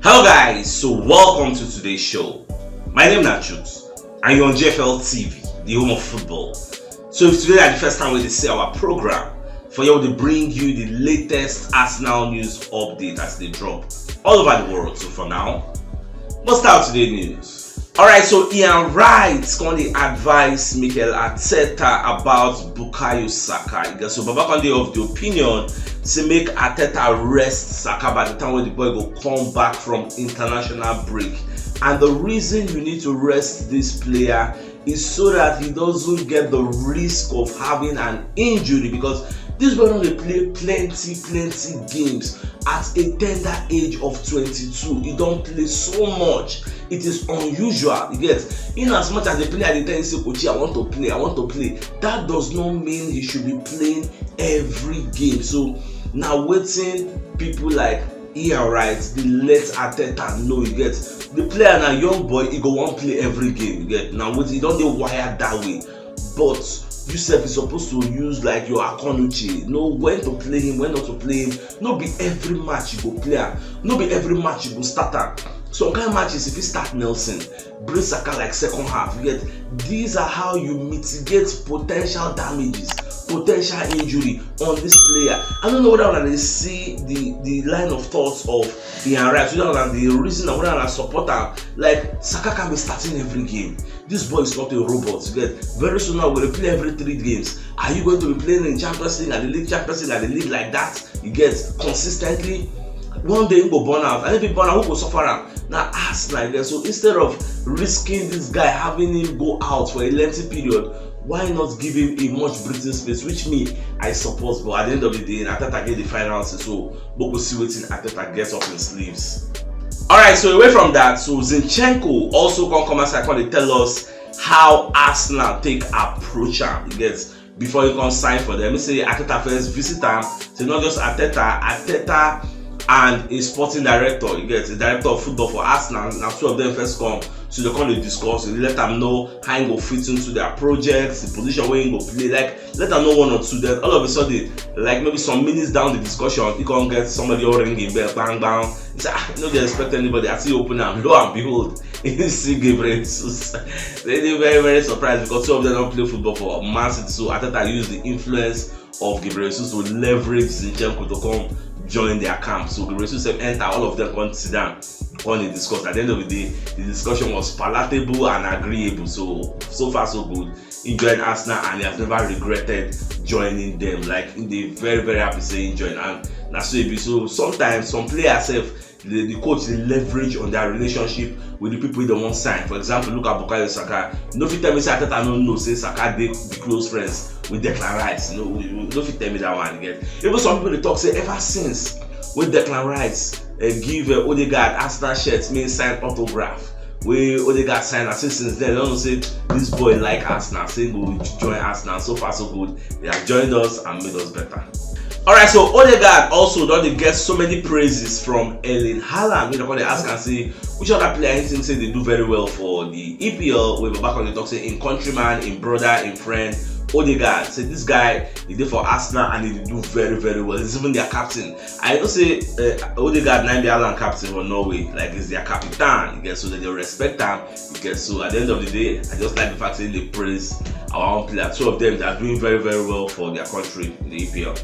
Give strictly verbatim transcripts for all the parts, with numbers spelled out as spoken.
Hello guys, so welcome to today's show. My name is Nachut and you're on G F L T V, the home of football. So if today is the first time we see our program, for you to bring you the latest Arsenal news update as they drop all over the world. So for now, let's start today's news. Alright, so Ian Wright currently advise Mikel Arteta about Bukayo Saka. So Baba Conde of the opinion say make Arteta rest Saka by the time when the boy go come back from international break. And the reason you need to rest this player is so that he doesn't get the risk of having an injury, because this boy don dey play plenty plenty games at a tender age of twenty-two. He don play so much, it is unusual. You get, in as much as the player dey tell you say, "Coach, I want to play, I want to play," that does not mean he should be playing every game. So now waiting people like Ian Wright, the let Arteta know, you get, the player na young boy, he go wan play every game, you get. Now with he don dey wired that way, but you sef is supposed to use like your akonuche, know when to play him, when not to play him. No be every match you go play am, no be every match you go start am. Some kind matches if you start Nelson, bring Saka like second half, you get. These are how you mitigate potential damages, potential injury on this player. I don't know whether una dey see the the line of thoughts of Ian Wright, whether una dey reason and whether una support am. Like, Saka can be starting every game. This boy is not a robot, you get. Very soon now we dey play every three games. Are you going to be playing in Champions League and the league, Champions League and the league like that? You get, consistently. One day he go burn out, and if he burn out, who go suffer am? Na Arsenal, you get. So instead of risking this guy, having him go out for a lengthy period, why not give him a much breathing space, which me I support. But at the end of the day, Arteta get the final say, so we go see wetin Arteta get up in sleeves. Alright, so away from that, so Zinchenko also come come outside come dey tell us how Arsenal take approach am, you get, before he come sign for them. He say Arteta first visit am, say not just Arteta, Arteta and a sporting director, you get, a director of football for Arsenal, na two of them first come. So they come dey discuss, they let am know how he go fit into their projects, the position where he go play, like, let am know one or two. Then all of a sudden, like, maybe some minutes down the discussion, he come get somebody all ringing bell, bang bang. He say, "Ah, you no dey expect anybody." As he open am, lo and behold, he see Gabriel Jesus. They dey very very surprised because two of them don play football for Man City. So Arteta use the influence of Gabriel Jesus to leverage Zinchenko to come join their camp. So Gabriel Jesus sef enter, all of them come sit down, come dey discuss. At the end of the day, the discussion was palatable and agreeable. So so far so good. He join Arsenal and he has never regretted joining them. Like, he dey very very happy say he join, and na so e be. So sometimes some players sef, the, the coach dey leverage on their relationship with the people they wan sign. For example, look at Bukayo Saka. You no fit tell me say Arteta no know say Saka dey be close friends with Declan Rice. You know, you no fit tell me that one again. Even some people dey talk say ever since when Declan Rice uh, give uh, Odegaard Arsenal shirt, make he sign autograph, wey Odegaard sign, I say since then, I don know say this boy like Arsenal, say he go join Arsenal. So far so good, he has joined us and made us better. Alright, so Odegaard also don dey get so many praises from Erling Haaland. Make dem come dey ask am say which other player he think say dey do very well for the E P L, wey Baba come dey talk say im countryman, im brother, im friend, Odegaard. Say this guy, he dey for Arsenal and he dey do very very well. He's even their captain. I know say uh, Odegaard na im be Haaland captain for Norway, like, he's their captain. You get, so dem dey respect am. You get, so at the end of the day, I just like the fact say they praise our own player. Two of them that are doing very very well for their country in the E P L.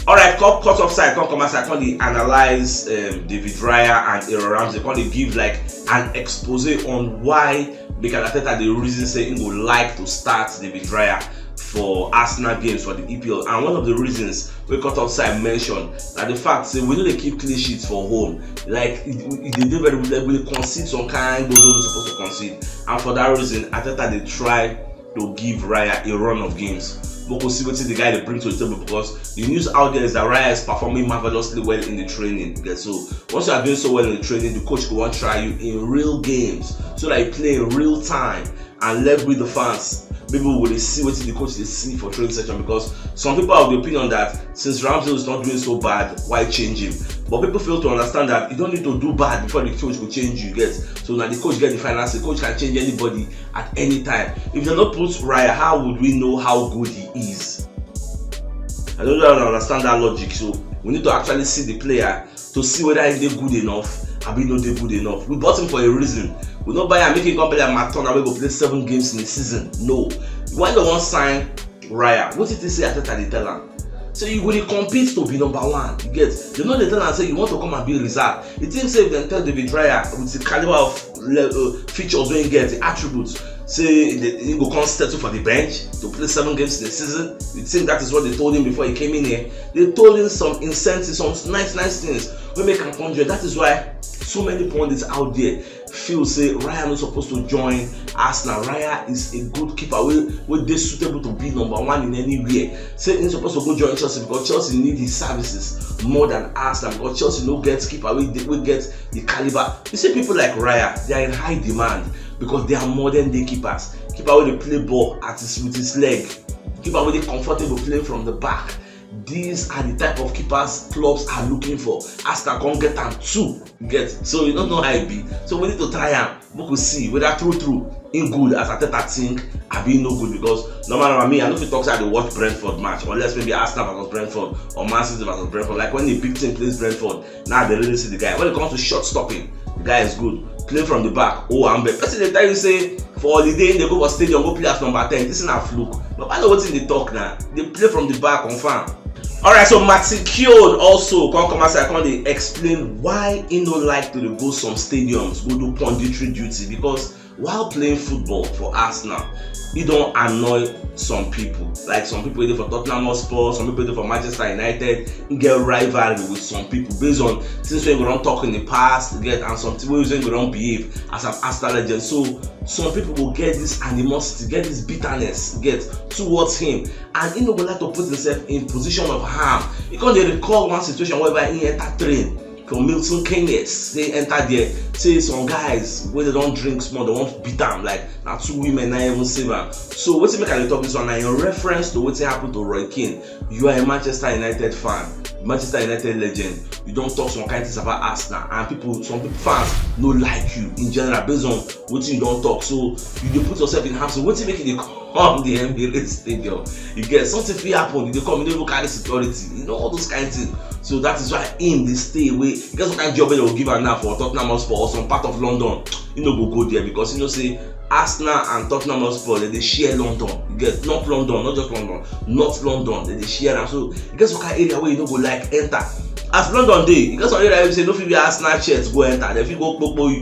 Alright, come cut off side, come come outside, come dey analyze um, David Raya and Aaron Ramsey, come dey give like an expose on why Mikel Arteta dey reason say he go like to start David Raya for Arsenal games for the E P L. And one of the reasons wey cut off side mention na the fact say we no dey keep clean sheets for home. Like, e e dey dey very, like, we dey concede some kind goals wey we no suppose to concede, and for that reason Arteta dey try to give Raya a run of games. We go see wetin the guy dey bring to the table, because the news out there is that Raya is performing marvelously well in the training. Okay, so once you are doing so well in the training, the coach go wan try you in real games so that you play in real time and level with the fans. People will dey see wetin the coach dey see for training session, because some people are of the opinion that since Ramsey is not doing so bad, why change him? But people fail to understand that you don't need to do bad before the coach go change you, you get. So now the coach get the final say. Coach can change anybody at any time. If they don't put Raya, how would we know how good he is? I don't know how to understand that logic. So we need to actually see the player to see whether he dey good enough Abi no dey good enough? We bought him for a reason. We no buy am make him come be like Matona wey go play seven games in a season. No. When dem wan sign Raya, wetin you think say Arteta dey tell am? So you go dey compete to be number one. You get? Dem no dey tell am say you want to come and be reserve. You think say if dem tell David Raya with the caliber of le- uh, features wey he get, the attributes, say he dey- he go come settle for the bench to play seven games in a season? You think that is what they told him before he came in here? They told him some incentives, some nice nice things wey make am come join. That is why so many pundits out there feel say Raya no suppose to join Arsenal. Raya is a good keeper wey wey dey suitable to be number one in anywhere. Say he suppose to go join Chelsea because Chelsea need his services more than Arsenal, because Chelsea no get keeper wey dey- wey get the caliber. You see people like Raya, they are in high demand because they are modern day keepers. Keeper wey dey play ball at his with his leg. Keeper wey dey comfortable playing from the back. These are the type of keepers clubs are looking for. Arsenal come get am too. Get? So you don't know how e be. So we need to try am. We could see whether true true in good as Arteta think, abi no good, because normal normal me, I no fit talk say I dey watch Brentford match unless maybe Arsenal versus Brentford or Man City versus Brentford. Like when a big team plays Brentford, now they really see the guy. When it comes to shot stopping, the guy is good. Play from the back, oh, I'm bet. Person dey tell you say for holiday they go for stadium go play as number ten. This is not fluke. But I know what they talk now. They play from the back, confirm. Alright, so Martin Keown also come come outside come dey explain why he no like to dey go some stadiums go do punditry duty, because while playing football for Arsenal, he don annoy some people. Like some people wey dey for Tottenham Hotspur, some people wey dey for Manchester United, he get rivalry with some people based on things wey he go don talk in the past, get, and some things wey he go don behave as an Arsenal legend. So some people go get this animosity, get this bitterness, get, towards him, and he no go like to put himself in position of harm. He come dey recall one situation whereby he enter train for Milton Keynes, say he enter there, say some guys wey dey don drink small, they wan beat am, like na two women na even save am. So wetin make I dey talk this one na in reference to wetin happen to Roy Keane. You are a Manchester United fan, Manchester United legend. You don talk some kind things about Arsenal, and people, some people fans no like you in general based on wetin you don talk. So you dey put yourself in harm's way. Wetin make you dey come the Emirates Stadium? You get, something fit happen. You dey come, you no even carry security. You know, all those kind things. So that is why him dey stay away. You get some kind job wey dem go give am now for Tottenham Hotspur or some part of London. He no go go there because he know say Arsenal and Tottenham Hotspur, dem dey share London. You get, North London, not just London, North London, dem dey share am. So you get some kind area wey you no go like enter. As London dey, you get some area wey be say you no fit wear Arsenal shirt go enter. Dem fit go kpokpo you.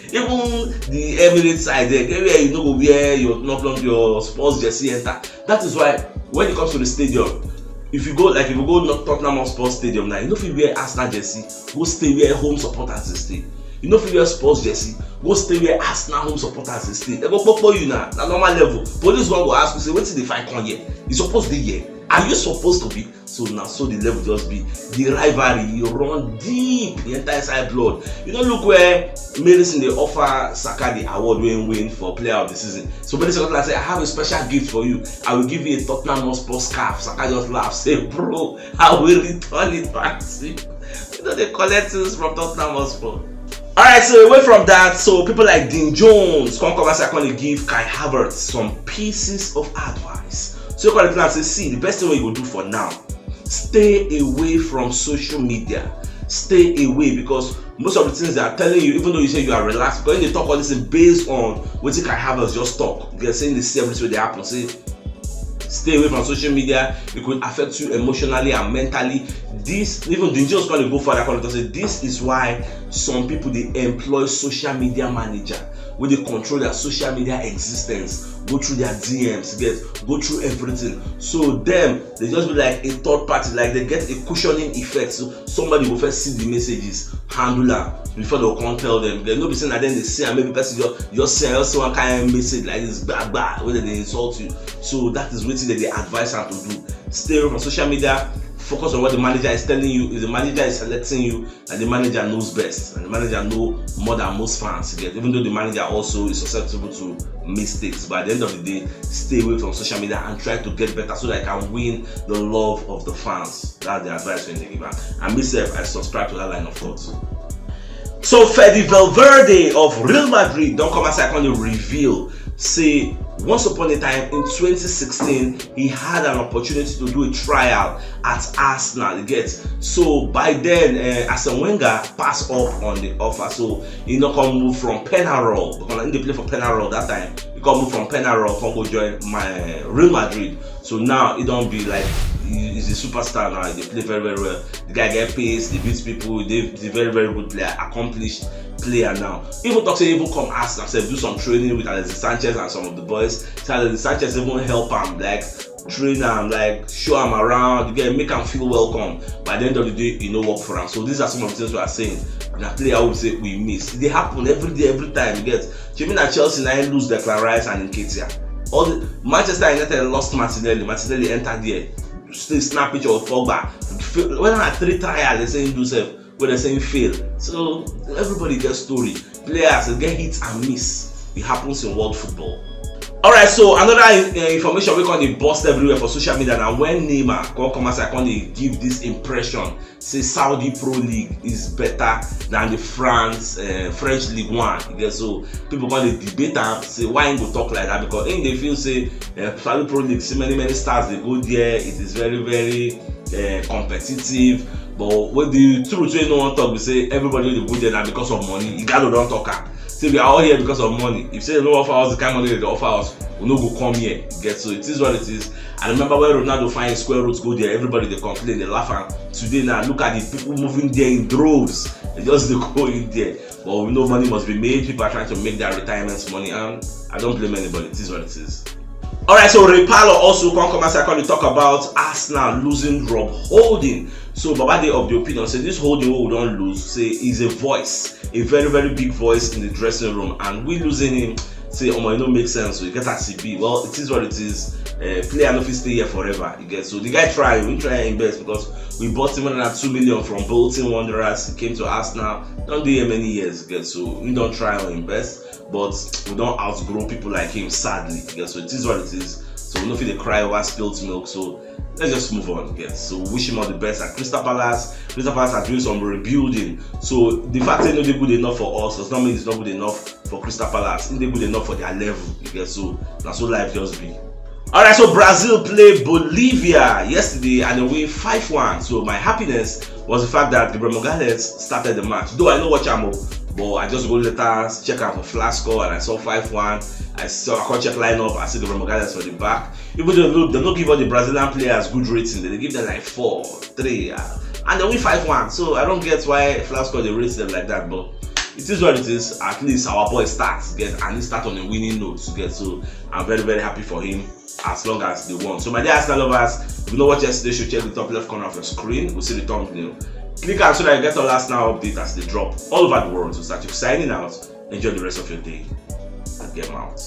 Even the Emirates side there, get where you no go wear your North London, your Spurs jersey enter. That is why when it comes to the stadium, if you go, like, if you go North Tottenham Hotspur Stadium now, you no fit wear Arsenal jersey go stay where home supporters dey stay. You no fit wear Spurs jersey go stay where Arsenal home supporters dey stay. Dem go kpokpo you na, na normal level. Police wan go ask you say wetin dey find come here? You suppose dey here. Are you supposed to be? So na so the level just be. The rivalry, e run deep, e enter inside blood. You no look where Mason dey offer Saka the award wey he win for player of the season. So Mason come say, "I have a special gift for you. I will give you a Tottenham Hotspur scarf." Saka just laugh, say, "Bro, I will return it back to you." You know, they collect things from Tottenham Hotspur. Alright, so away from that, so people like Dean Jones come come outside come dey give Kai Havertz some pieces of advice. So you come dey tell am say, "See, the best thing wey you go do for now, stay away from social media. Stay away, because most of the things they are telling you, even though you say you are relaxed, because they talk all this thing based on wetin Kai Havertz just talk. They're saying they see everything wey dey happen. Say stay away from social media. It could affect you emotionally and mentally." This, even the just going to go further, come to say this is why some people dey employ social media manager wey dey control their social media existence, go through their D Ms, get, go through everything. So them, they just be like a third party, like they get a cushioning effect. So somebody go first see the messages, handle am before they come tell them. They no be say na dem dey see am, maybe person just just see am, just see one kind message like this, gba gba, wey dem dey insult you. So that is wetin dem dey advise am to do. Stay away from social media. Focus on what the manager is telling you. If the manager is selecting you, and the manager knows best, and the manager know more than most fans get, even though the manager also is susceptible to mistakes. But at the end of the day, stay away from social media and try to get better so that I can win the love of the fans. That's the advice wey dem give am. And myself, I subscribe to that line of thought. So Fede Valverde of Real Madrid don come outside come dey reveal say Once upon a time in twenty sixteen, he had an opportunity to do a trial at Arsenal. You get? So by then, uh, Arsene Wenger passed up on the offer. So he no come move from Penarol, because he dey play for Penarol that time. He come move from Penarol, come go join my Real Madrid. So now he don be like, he, he's a superstar now. He dey play very, very well. The guy get pace, he beats people. He dey, he's a very, very good player, accomplished player now. Even talk say he even come Arsenal, sef, do some training with Alexis Sanchez and some of the boys. So Alexis Sanchez even help am, like, train am, like, show am around, you get, make am feel welcome. By the end of the day, e no work for am. So these are some of the things we are saying. Na player wey we say we miss. E dey happen every day, every time, you get. Shey na Chelsea na im lose Declan Rice and Nketiah. All the Manchester United lost Martinelli. Martinelli enter there, still snap picture of Pogba. When na three trial they say he do sef, wey they say he fail. So everybody get story. Players dey get hit and miss. It happens in world football. Alright, so another uh, information wey come dey burst everywhere for social media na when Neymar come come outside come dey give this impression say Saudi Pro League is better than the France uh, French League One. You get? So people come dey debate am say why he go talk like that, because he dey feel say uh, Saudi Pro League, see many, many stars dey go there. It is very, very uh, competitive. But with the truth wey no wan talk be say everybody wey dey go there na because of money. Ighalo don talk am say we are all here because of money. If say they no offer us the kind money they dey offer us, we no go come here. You get? So it is what it is. I remember when Ronaldo find square root go there, everybody dey complain, dey laugh am. Today now, look at the people moving there in droves. They just dey go in there. But we know money must be made. People are trying to make their retirement money, and I don't blame anybody. It is what it is. Alright, so Ray Parlour also come come outside come dey talk about Arsenal losing Rob Holding. So Baba dey of the opinion say this Holding wey we don lose, say is a voice, a very, very big voice in the dressing room, and we losing him, say omo, e no make sense. So you get as e be. Well, it is what it is. Uh, player no fit stay here forever. You get? So the guy try, we try him best because we bought him another two million from Bolton Wanderers. He came to Arsenal. Don't do here many years. You get? So we don't try on him best, but we don't outgrow people like him. Sadly, you get? So it is what it is. So we no fit dey cry over spilt milk. So let's just move on. Yes. So wish him all the best at Crystal Palace. Crystal Palace are doing some rebuilding. So the fact that no dey good enough for us does not mean it's not good enough for Crystal Palace. It dey good enough for their level. You get? So that's what life just be. Alright, so Brazil play Bolivia yesterday and they win five one. So my happiness was the fact that Gabriel Magalhaes started the match. Though I no watch am, but I just go later check out for flash score and I saw five one. I saw I come check lineup. I see Gabriel Magalhaes for the back. Even though they no give all the Brazilian players good rating, they give them like four, three, uh, and they win five one. So I don't get why flash score they rate them like that, but it is what it is. At least our boy starts get and he start on a winning note to get. So I'm very, very happy for him as long as they won. So my dear Arsenal lovers, if you know what yesterday should check the top left corner of your screen, we see the thumbnail. Click on so that you get all Arsenal update as they drop all over the world. So Sachiku signing out. Enjoy the rest of your day. And get out.